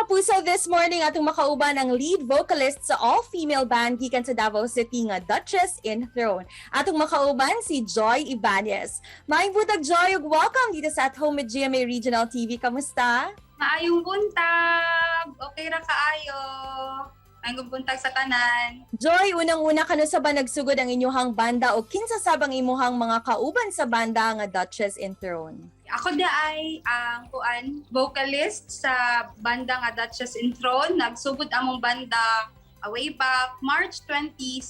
Kapuso, this morning atong makauban ang lead vocalist sa all-female band gikan sa Davao City nga Duchess in Throne. Atong makauban si Joy Ibanez. Maayong buntag, Joy, ug welcome dito sa At Home with GMA Regional TV. Kamusta? Maayong buntag! Okay ra kaayo. Maayong buntag sa tanan. Joy, unang-una, kanus-a ba nagsugod ang inyuhang banda o kinsa sab ang imuhang mga kauban sa banda nga Duchess in Throne? Ako diay ang kuan, vocalist sa banda nga Duchess in Throne. Nagsugod among banda way back March 27,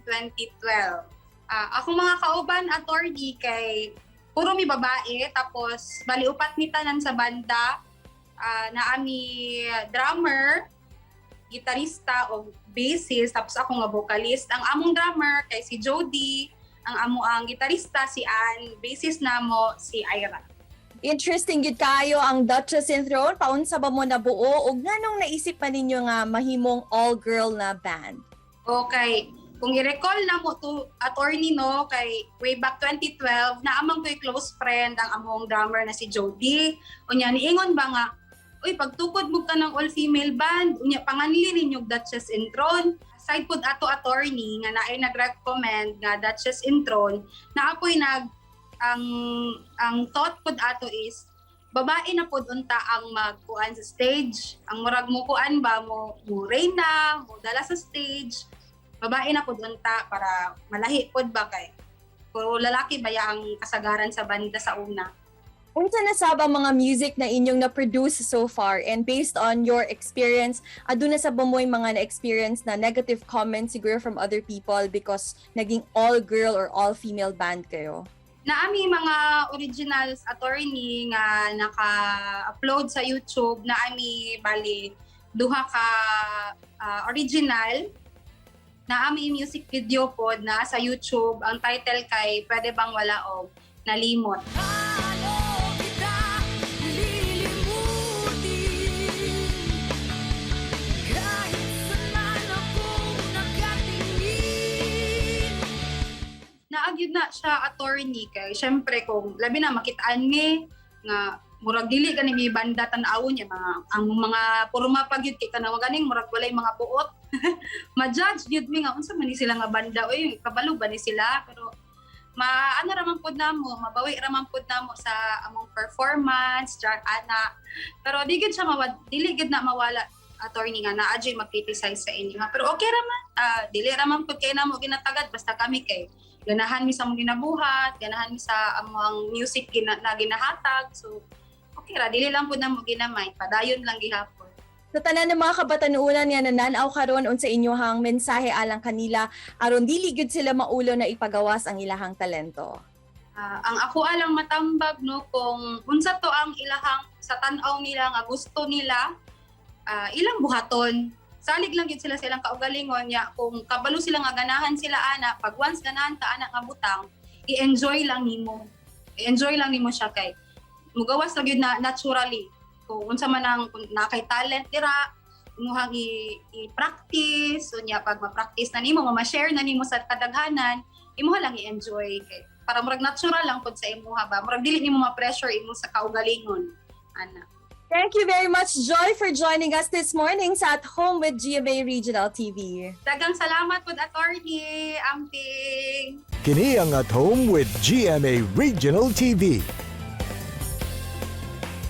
2012. Akong mga kauban, attorney, kay puro mi babae, tapos bali upat mi tanan sa banda. Naa mi drummer, gitarista o bassist, tapos ako nga vocalist. Ang among drummer kay si Jody, ang amo ang gitarista si Ann, bassist namo si Ira. Interesting gyud kayo ang Duchess in Throne. Paunsa ba mo nabuo ug nganong naisip pa ninyo nga mahimong all-girl na band? Okay. Kung i-recall na mo to, attorney, no, kay way back 2012, naa man ko'y close friend ang among drummer na si Jody. Unya niingon ba nga, "Uy, pagtukod mo ka ng all-female band, unya panganli ninyo Duchess in Throne." Side pod ato, attorney, nga naay nag-recommend nga Duchess in Throne, naa poy nag ang thought pod ato is babae na pod unta ang magkuan sa stage. Ang murag mo kuan ba, mo reyna, mo dala sa stage, babae na pod unta para malahi pod ba, kay puro lalaki baya ang kasagaran sa banda sa una. Unsa na sab ang mga music na inyong na-produce so far, and based on your experience, aduna sa ba mo'y mga na-experience na negative comments siguro from other people because naging all-girl or all-female band kayo? Naa mi mga originals, attorney, nga naka-upload sa YouTube. Naa mi bali duha ka original. Naa mi music video pod na sa YouTube. Ang title kay "Pwede Bang Wala" og "Nalimot." Paano kita lilimutin? Kahit saan man ako nakatingin. Naa gyud na siya, attorney, kay syempre kung labi na makitaan mi nga murag dili kani mi banda, tan-awon niya mga ang mga porma pa gyud, kay kanang ganing murag walay mga buot, ma-judge gyud mi nga unsa man ni sila nga banda, oy, kabalo ba ni sila? Pero ma ano ra man pod namo, mabawi ra man pod namo sa among performance char ana. Pero di gyud siya mawad dili gyud na mawala, attorney, nga naa gyud mag-criticize sa inyo. Pero okay ra man, dili ra man pud kay namo ginatagad, basta kami kay ganahan mi sa among ginabuhat, ganahan mi sa among music na ginahatag. So okay ra, dili lang pud namo ginamay, padayon lang gihapon. Sa tanan ng mga kabatanunan nga nananaw karon, unsa inyohang mensahe alang kanila aron dili gyud sila maulo na ipagawas ang ilahang talento? Ang ako alang matambag, no, kung unsa to ang ilahang sa tan-aw nila nga gusto nila, ilang buhaton. Salig lang gyud sila sa ilang kaugalingon nya kung kabalo sila nga ganahan sila ana. Pag once ganahan ka ana nga butang, i-enjoy lang nimo. I-enjoy lang nimo siya kay mugawas ra gyud na naturally. Kung unsa man ang kung naa kay talent dira, imuhang i-practice. Unya pag ma-practice na nimo, ma-share na nimo sa kadaghanan, imuha lang i-enjoy kay para murag natural lang pud sa imuha ba, murag dili nimo ma-pressure imo sa kaugalingon ana. Thank you very much, Joy, for joining us this morning sa At Home with GMA Regional TV. Daghang salamat pud, attorney. Amping. Kini ang At Home with GMA Regional TV.